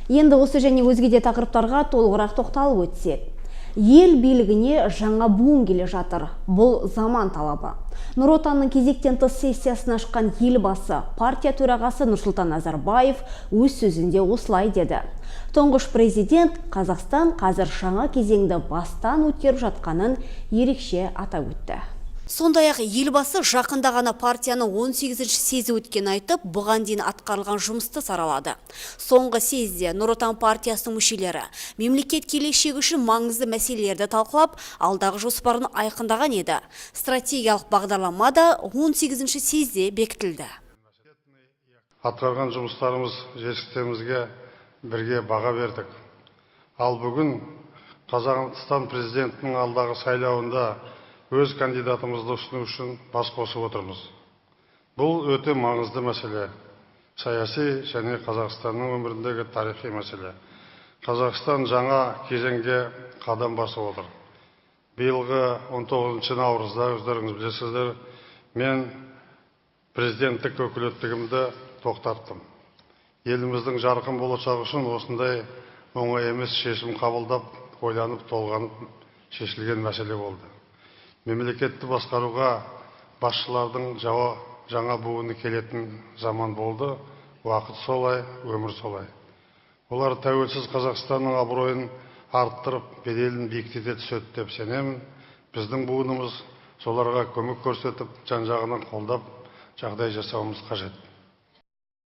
Енді осы және өзге де тақырыптарға толығырақ тоқталып өтсек. Ел билігіне жаңа буын келе жатыр. Бұл заман талабы. Нұр Отанның кезектен тыс сессиясын ашқан Елбасы, партия төрағасы Нұрсұлтан Назарбаев өз сөзінде осылай деді. Тұңғыш президент Қазақстан қазір жаңа кезеңді бастан өткеріп жатқанын ерекше атап өтті. Сондай-ақ Елбасы жақында ғана партияның 18-ші съезі өткенін айтып, бұған дейін атқарылған жұмысты саралады. Соңғы съезде Нұр Отан партиясының мүшелері мемлекет келешегі үшін маңызды мәселелерді талқылап, алдағы жоспарын айқындаған еді. Стратегиялық бағдарлама да 18-ші съезде бекітілді. Атқарған жұмыстарымыз, жетістіктерімізге бірге баға бердік. Ал бүгін Қазақстан президентінің алдағы сайлауында өз кандидатымызды ұсыну үшін бас қосып отырмыз. Бұл өте маңызды мәселе, саяси және Қазақстанның өміріндегі тарихи мәселе. Қазақстан жаңа кезеңге қадам басып отыр. Биылғы 19 наурызда, өздеріңіз білесіздер, мен президенттік өкілеттігімді тоқтаттым. Еліміздің жарқын болашағы үшін осындай оңай емес шешім қабылдап, ойланып, толғанып шешілген мәселе болды. Мемлекетті басқаруға басшылардың жаңа буыны келетін заман болды. Уақыт солай, өмір солай. Олар тәуелсіз Қазақстанның абыройын арттырып, беделін биіктете түседі деп сенемін. Біздің буынымыз соларға көмек көрсетіп, жан жағынан қолдап, жағдай жасауымыз қажет.